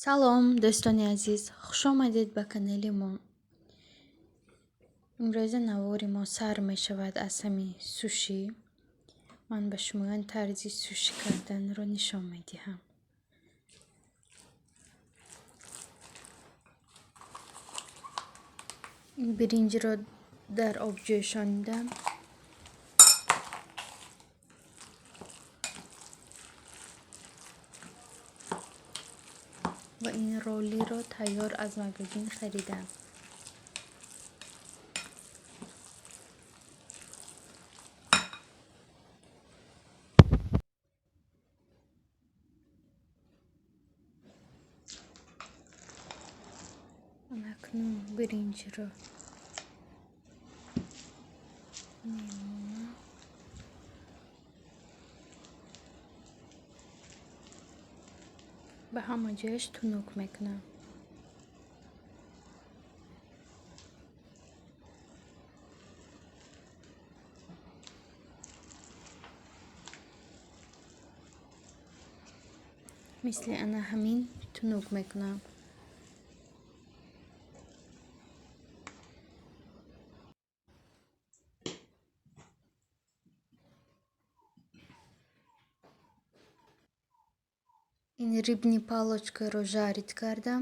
Салом, дӯстони азиз, хуш омадед ба канали мо. Имрӯза навори мо сар мешавад аз ҳамин суши. Ман ба шумоён тарзи суши карданро нишон медиҳам. Ин биринҷро дар об ҷӯшонидам. Ва ин роллиро тайёр аз магазин харидам. Акнун биринҷро мемонам. Ба ҳама ҷояш тунук мекунам. Мисли ана ҳамин тунук мекунам. Ин рыбный палочкаро жарить кардам.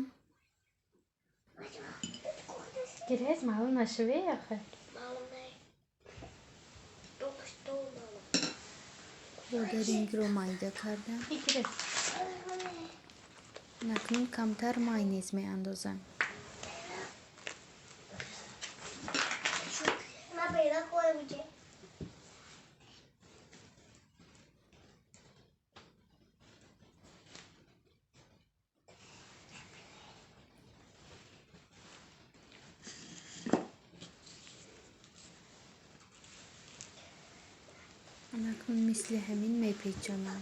Гирез маълум нашаве яхе? Бодерингро майда кардам. Акнун камтар майонез меандозам. Акнун мисли ҳамин мепечонам.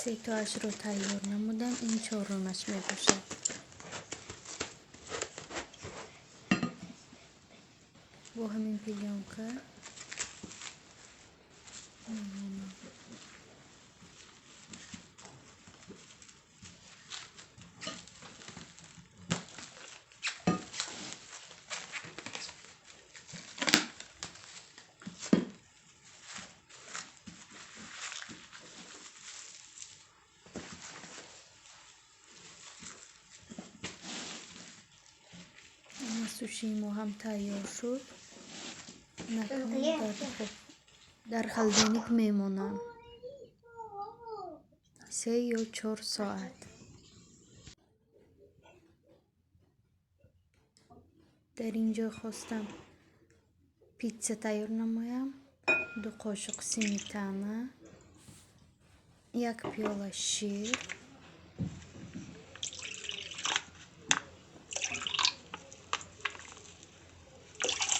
Сетоашро тайёр намудам, ин чорумаш мебошад. Бо ҳамин плёнка мемонам. Сушии мо ҳам тайёр шуд. Дар холодильник мемонам 3 ё 4 соат. Дар ин ҷо хостам питса тайёр намоям. 2 қошуқ сметана, 1 пиёла шир,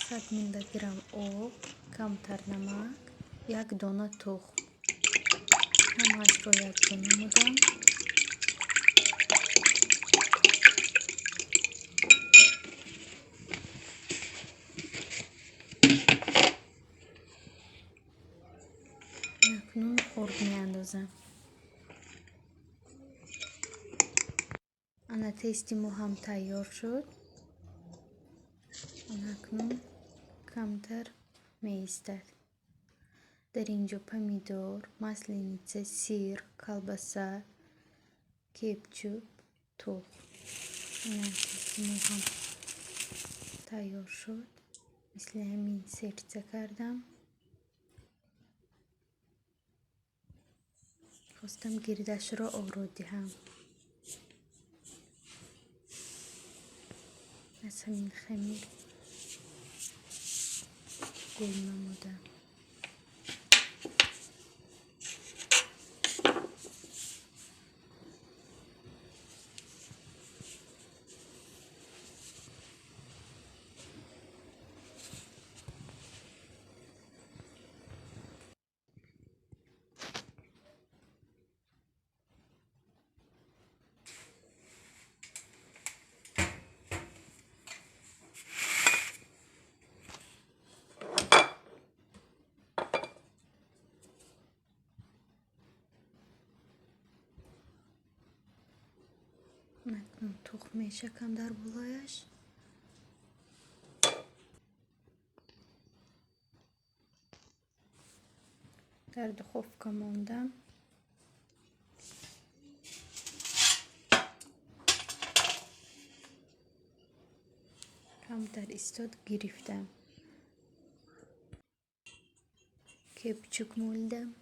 100 миллиграмм об, камтар намак, 1 дона тухм. Ҳамаашро якҷо намудам. Акнун орд меандозам. Ана тести мо ҳам тайёр шуд. Акнун камтар меистад. Дар ин ҷо помидор, масленица, сир, колбаса, кетчуп, тухм. Ана тести мо ҳам тайёр шуд. Мисли ҳамин сердца кардам. Хостам гирдашро оро диҳам. Аз ҳамин хамир гул намудам. Акнун тухм мешакам дар болояш. Дар духовка мондам. Камтар истод, гирифтам. Кетчуп молидам.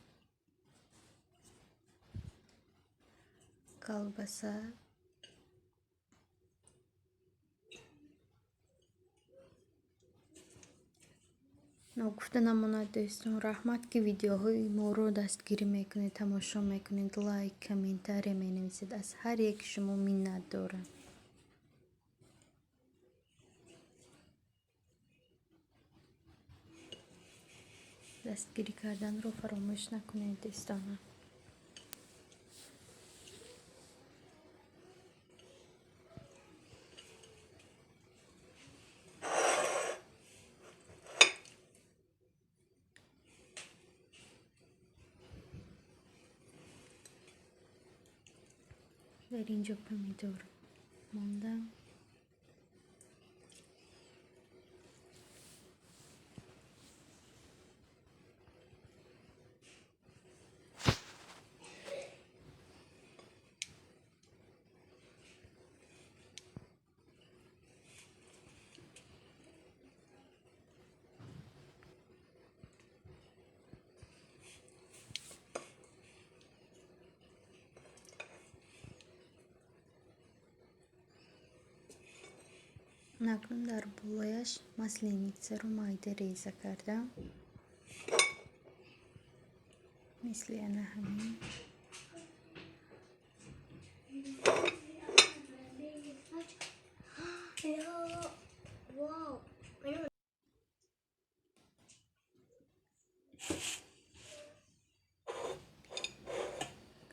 Колбаса. Ногуфта намонад, дӯстон, раҳмат, ки видеоҳои моро дастгирӣ мекунед, тамошо мекунед, лайк, комментария менависед. Аз ҳар яки шумо миннат дорам. Дастгирӣ карданро фаромӯш накунед, дӯстонам. Дар ин ҷо помидор мондам. Акнун дар болояш масленицаро майда реза кардам. Мисли ана ҳамин.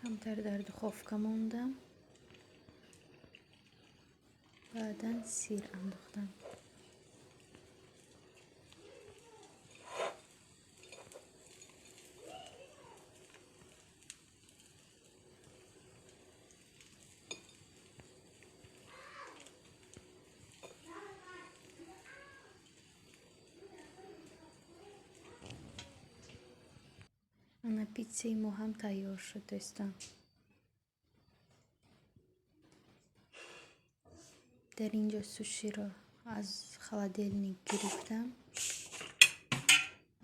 Камтар дар духовка мондам. Баъдан сир андохтам. Ана питсаи мо ҳам тайёр шуд, дӯстон. Дар ин ҷо суширо аз холодильник гирифтам.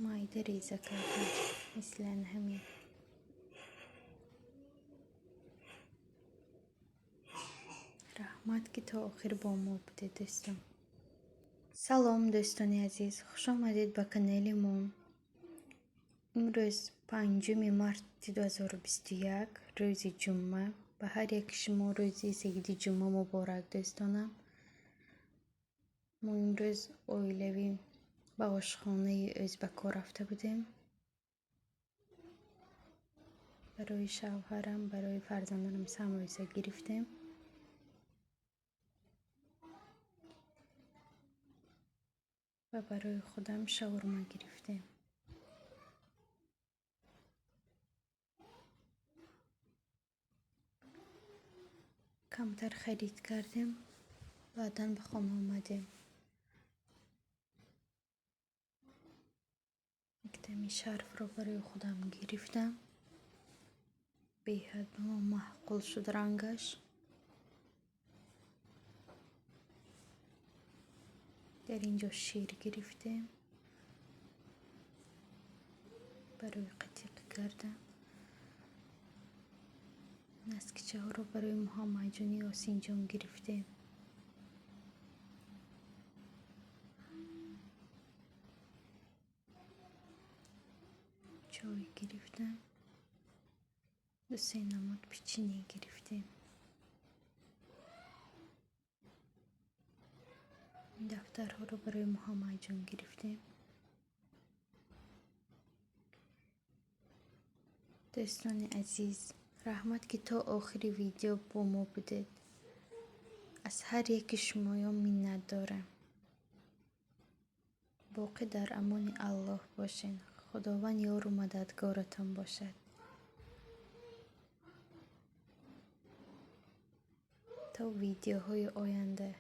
Майда реза кардам. Мисли ана ҳамин. Раҳмат, ки то охир бо мо будед, дӯстон. Салом, дӯстони азиз, хуш омадед ба канали мо. Имрӯз 5 марти 2021, рӯзи ҷумъа. Ба ҳар яки шумо рӯзи саиди ҷумъа муборак, дӯстонам. Мо имрӯз оилавӣ ба ошхонаи ӯзбакҳо рафта будем. Барои шавҳарам, барои фарзандонам самбуса гирифтем. Ва барои худам шаурма гирифтем. Камтар харид кардем, баъдан ба хона омадем. Яктами шарфро барои худам гирифтам. Беҳад ба ман маъқул шуд рангаш. Дар ин ҷо шир гирифтем барои қатиқ кардан. Наскичаҳоро барои Муҳаммадҷони Ёсинҷон гирифтем. Чой гирифтам. Ду-се намуд печенье гирифтем. Дафтарҳоро барои Муҳаммадҷон гирифтем. Дӯстони азиз, раҳмат, ки то охири видео бо мо будед. Аз ҳар яки шумоён миннат дорам. Боқӣ дар амони Аллоҳ бошед. Худованд ёру мададгоратон бошад. То То видеоҳои оянда.